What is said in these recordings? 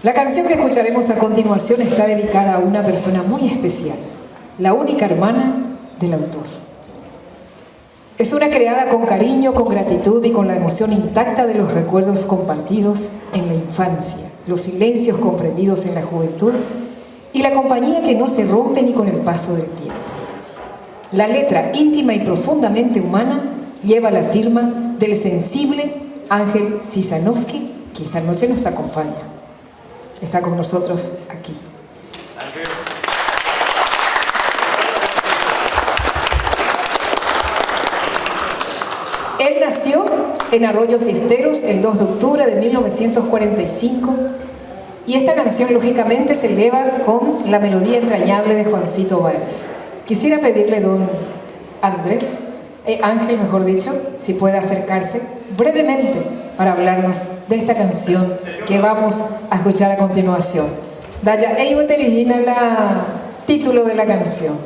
La canción que escucharemos a continuación está dedicada a una persona muy especial, la única hermana del autor. Es una creada con cariño, con gratitud y con la emoción intacta de los recuerdos compartidos en la infancia, los silencios comprendidos en la juventud y la compañía que no se rompe ni con el paso del tiempo. La letra íntima y profundamente humana lleva la firma del sensible Ángel Sisanovsky, que esta noche nos acompaña. Está con nosotros aquí. Él nació en Arroyos y Esteros el 2 de octubre de 1945 y esta canción lógicamente se eleva con la melodía entrañable de Juancito Báez. Quisiera pedirle, don Andrés, Ángel mejor dicho, si puede acercarse brevemente para hablarnos de esta canción que vamos a escuchar a continuación. Daya Eibo la título de la canción.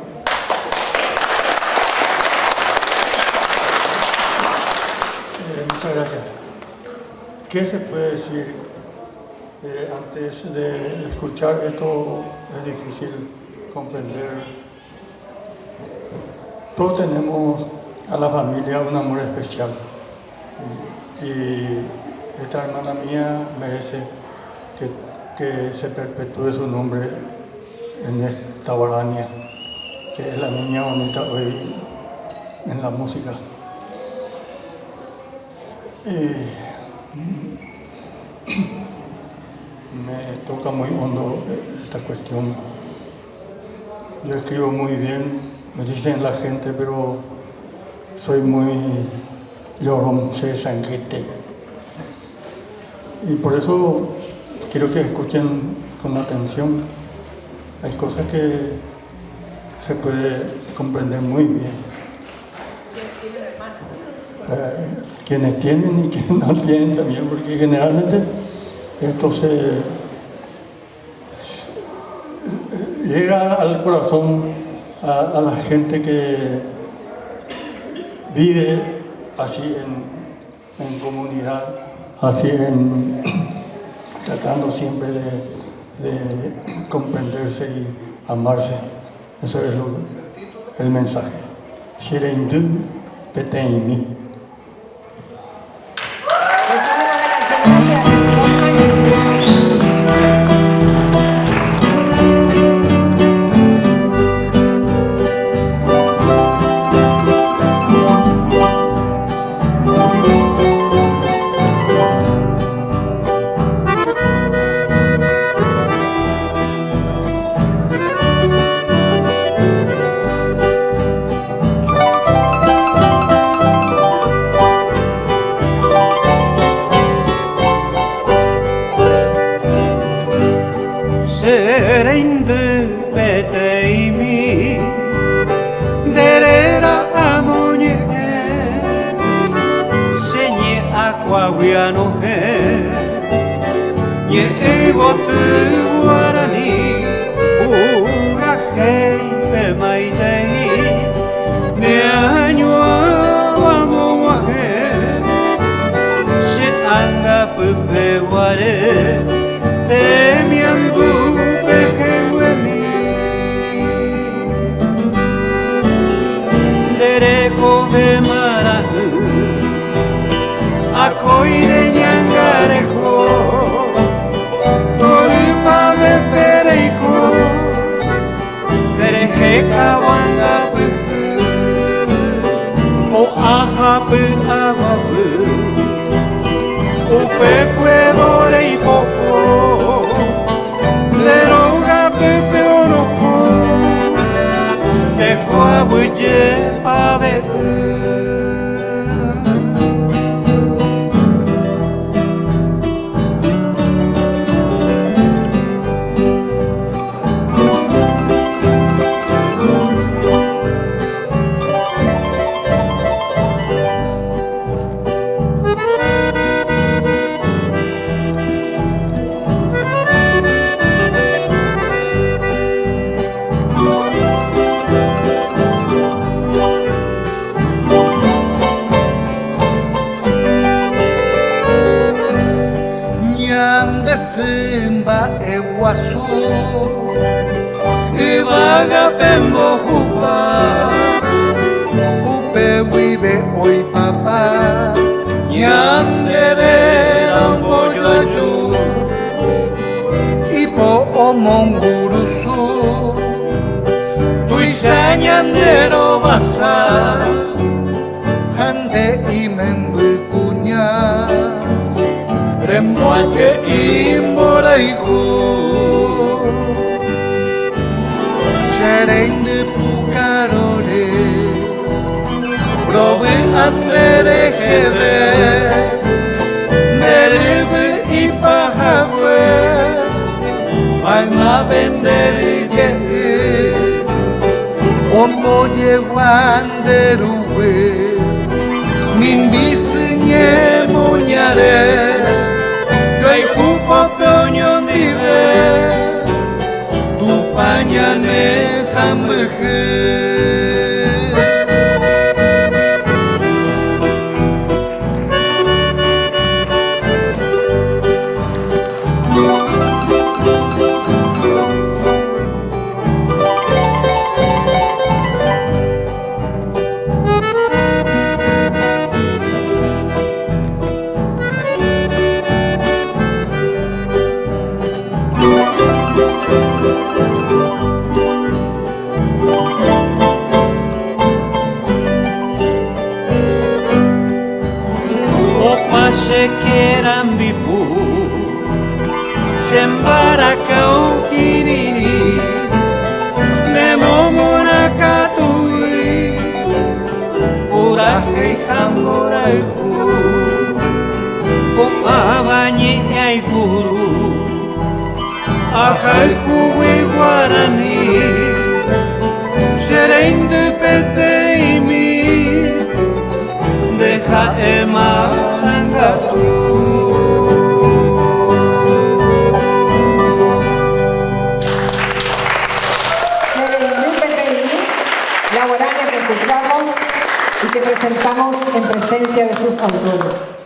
Muchas gracias. ¿Qué se puede decir antes de escuchar esto? Es difícil comprender. Todos tenemos a la familia un amor especial. Y esta hermana mía merece que se perpetúe su nombre en esta guarania, que es la niña bonita hoy en la música. Y me toca muy hondo esta cuestión. Yo escribo muy bien, me dicen la gente, pero soy muy llorón, se sanguete. Y por eso quiero que escuchen con atención. Hay cosas que se puede comprender muy bien. Quienes tienen y quienes no tienen también, porque generalmente esto se llega al corazón a la gente que vive así en comunidad, así en tratando siempre de comprenderse y amarse. Eso es el mensaje. Che reindy peteĩmi. Gracias. Che reindy peteĩmi nde réra amoñe'ẽ che ñe'ã kuágui anohẽ ñe'ẽ yvoty guarani purahéi pe maitei ne añuãva amog̃uahẽ che ánga pype guare temiandu pehẽnguemi nde rekove mara'ỹ akói reñangareko torypavẽpe reiko ndereheka angapyhy po'a ha py'aguapy upekuévo reipo'o nde rógapype oroho tejo aguyjepave'ỹ. mba'e guasu yvágape mbohupa upe guive oipapa ñande réra ombojoaju ipo omongurusu tuicha ñande rovasa ha nde imemby kuña remboaje imborayhu. Che reindy pukarore rovy'a nde reheve nde ryvy ipahague maymave nde ryke'y ombojegua nde ruguy mimbi sy ñemoñare joayhúpope oñondive Tupã ñane sãmbyhy. Opa che kerambipu, che mbaraka okiriri, ne momorã katui, purahéi ha mborayhu, ko'ãva ñe'ẽ aipuru, ahayhúgui guarani, che reindy peteĩmi, nde ha'e marangatu. Che reindy peteĩmi, la guarania que escuchamos y que presentamos en presencia de sus autores.